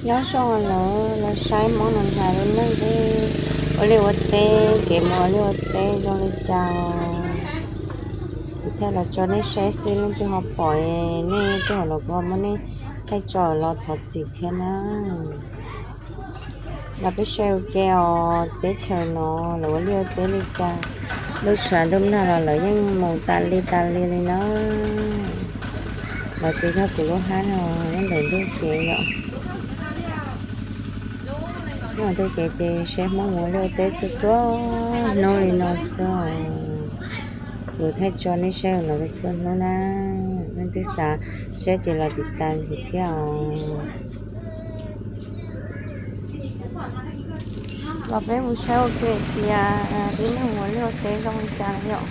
Nyob zoo lawm, los saib Hmoob Nus Nas lub neej, ua liaj ua teb, kev mus ua liaj ua teb zoo li cas. Kuv thiaj los tso nej saib xwb, leej twg ho pom, nej tuaj hauv los kuv ho muab nej thaij tso los thov txim thiab na. Los peb saib ua ke os, teb chaws no lawv ua liaj ua teb li cas. Ntuj tshav ntuj nag los lawv yeej mus tas li tas li li na. Los ces yog kuv lub hab no nyob ntawm ntug kev yom. Nyob ntug kev ces saib Hmoob mus ua liaj ua teb txhua txhua hnub li no xwb. Kuv thaij tso nej saib los txhua hnub na. Leej twg xav saib ces los tiv tas kuv thiab os. Los peb mus saib ua ke tias tib neeg mus ua liaj ua teb zoo li cas yom.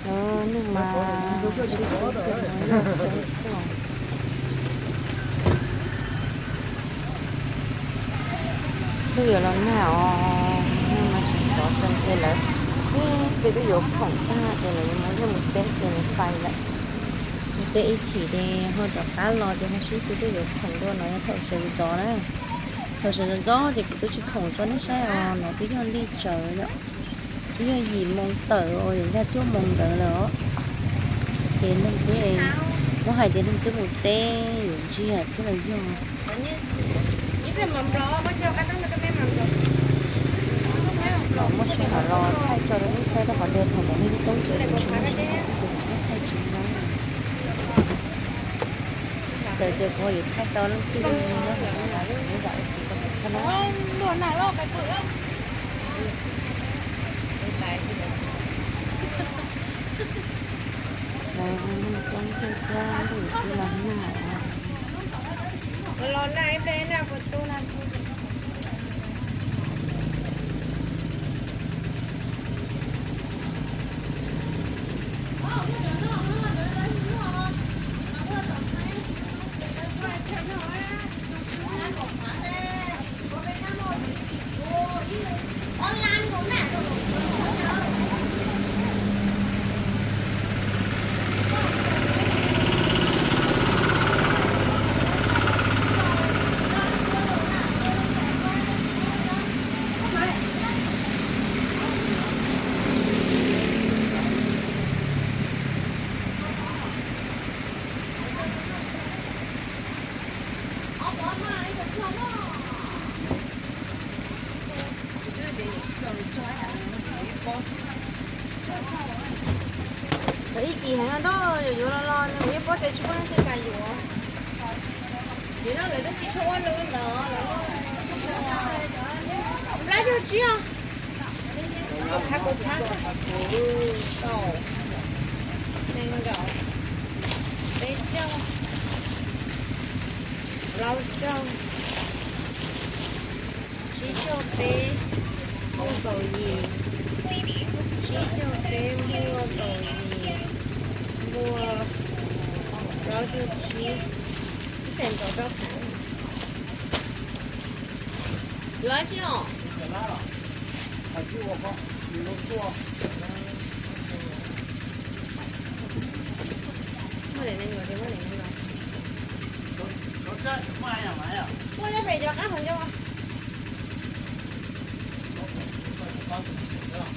Lawv neeg mas sib tw mus ua liaj ua teb xwb os. Twb yuav los nag os, nag mas tsis txov txeeg ces lawv sib tw twb yuav khoom tag ces lawv yuav mus liaj mus teb ces lawv fais lawm. Mus teb ib chim ces ho rov qab los ces ho sib tw twb yuav khoom dua no yog thaum sawv ntxov na. Thaum sawv ntxov ces kuv twb tsis khoom tso nej saib os, no twb yog lig tsawv yom. Twb yog yim moo tawm os, yuav nkag cuaj moo ntawd lawm os. Ces neeg twb, muab hais tias neeg twb mus teb yuav ntsiag thiab los yog. Muaj sij hawm los thaij tso rau nej saib rau qhov tias thaum ntawd neeg twb coob ces kuv tsis muaj sij hawm ces kuv thiaj thaij tsis tau. Txawm tias kuv yuav thaij tau leej twg nyob hauv no los kuv yeej zam tsis tau kuv thaij na. Lawv neeg coob thiab thiab ntuj twb los nag. Ib kis heev ntau, yuav yuav los los nws kuj yuav pob tes tsis muaj leej twg kam yuav. Ces no lawv twb tsis tshua ua lwm ntawd, nplab cuaj tsib os. Kaum thab, kaum thab, kaum, nees nkaum, peb caug, plaub caug, tsib caug peb, muaj kaum yim, tsib caug peb, muaj kaum yim, muaj plaub caug tsib, ib xees rau rau. Lawv tsis os. Muaj daim nees nkaum, muaj daim nees nkaum. Muaj cov pem cov qab hauv ncoo. Lawv tsis os.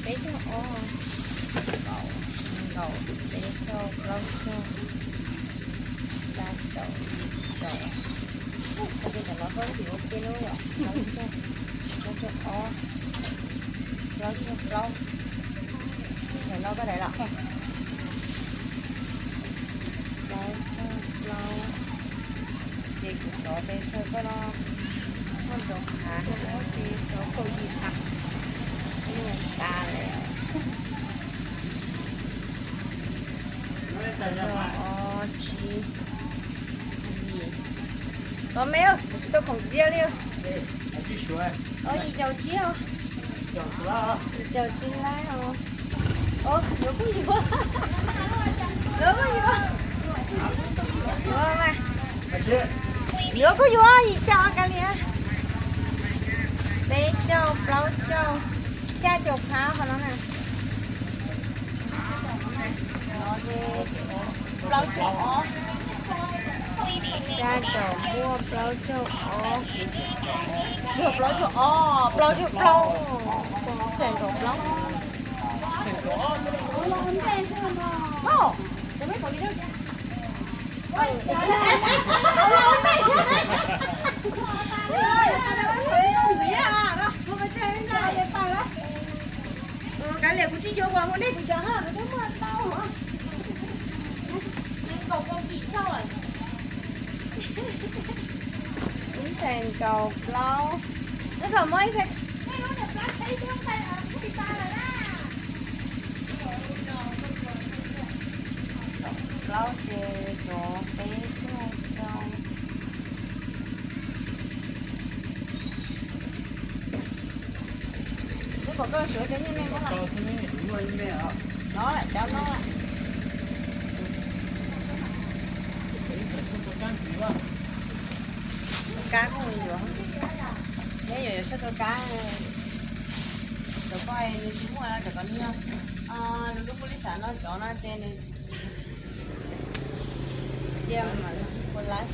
Peb caug ob, kaum, peb caug, plaub caug, xya caum, yim caum. Ces tam no koj tiv ua ke lub yom, plaub caug, plaub caug ob, plaub caug plaub. Tam no koj daim los plaub caug plaub. Ces kuv rov pes tsawg koj no, muaj rau qhav, ces rau kaum yim qhav, tas lawm. Ob, tsib, yim. Los me, kuv tsis tau khoom diav li. Ob, yim caum tsib os. Yim caum tsib lab os. Yuav kuj yuav. Yuav kuj yuav. Yuav kuj yuav, yim caum kav liam. Peb caug, plaub caug, xya caum phav qhov no na. Plaub caug ob. Xya caum cuaj, plaub caug ob, plaub caug ob, plaub caug plaub, xees nkaus plaub. Kav liam, kuv tsis yuav, kuv muab nej kuv cov hauj lwm twb muaj ntau. Ib xees nkaus plaub. Ib xees, muab ib xees. Plaub ces rov peb caug rau. Wb kom koj suav cov nyiaj me muab los. No lam cov no. Kab kuj yuav, neb yuav yuav tshuaj rau kab. Cov ko nws tsis muaj, cov ko nws yog lub lub li xav no cov no ces nws cia mas ua laiv.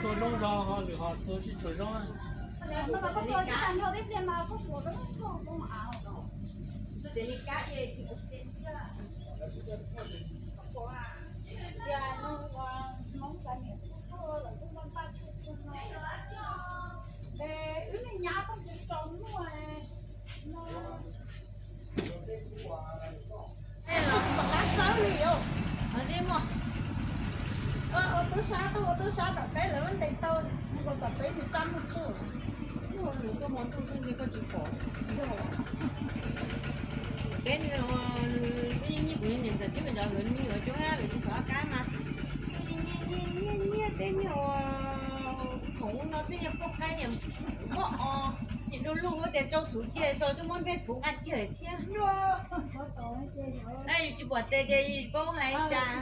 Tua zoo zog ho lwm ho tua tsis tshua zoo. Ua tub sab tuaj, ua tub sab tom peb lawv ntes tau, ua tom peb nws txaj muag tuaj. Nws tuaj hmo ntuj xwb ntshe koj tsis pom. Peb nws, nws yeej nyiag kuv niam ntxawm Tswb nkawd cov, nkawd me nyuam coob, nkawd tsis xav kab mas. Nyiag nyiag nyiag tej niag uas khoom no tej niag poj qaib niag npoj os, niag du lug tias tsau txhuv cia tso twb muab nreg txhuv nqa kiag lawm thiab. Yus tsis pom tes ces yus paub hais cas.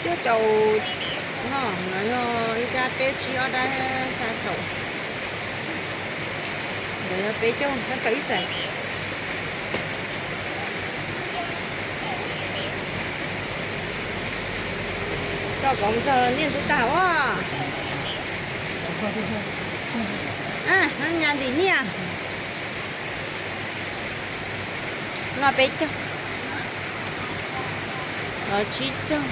Cuaj caum no, no yog ib dab peb tsib ob dab xya caum. Ntawd yog peb caug, xya caum ib xees. Coj kom mus txog niaj ntug tag ua. Nyas ntim nyiaj. No peb caug, tsib caug.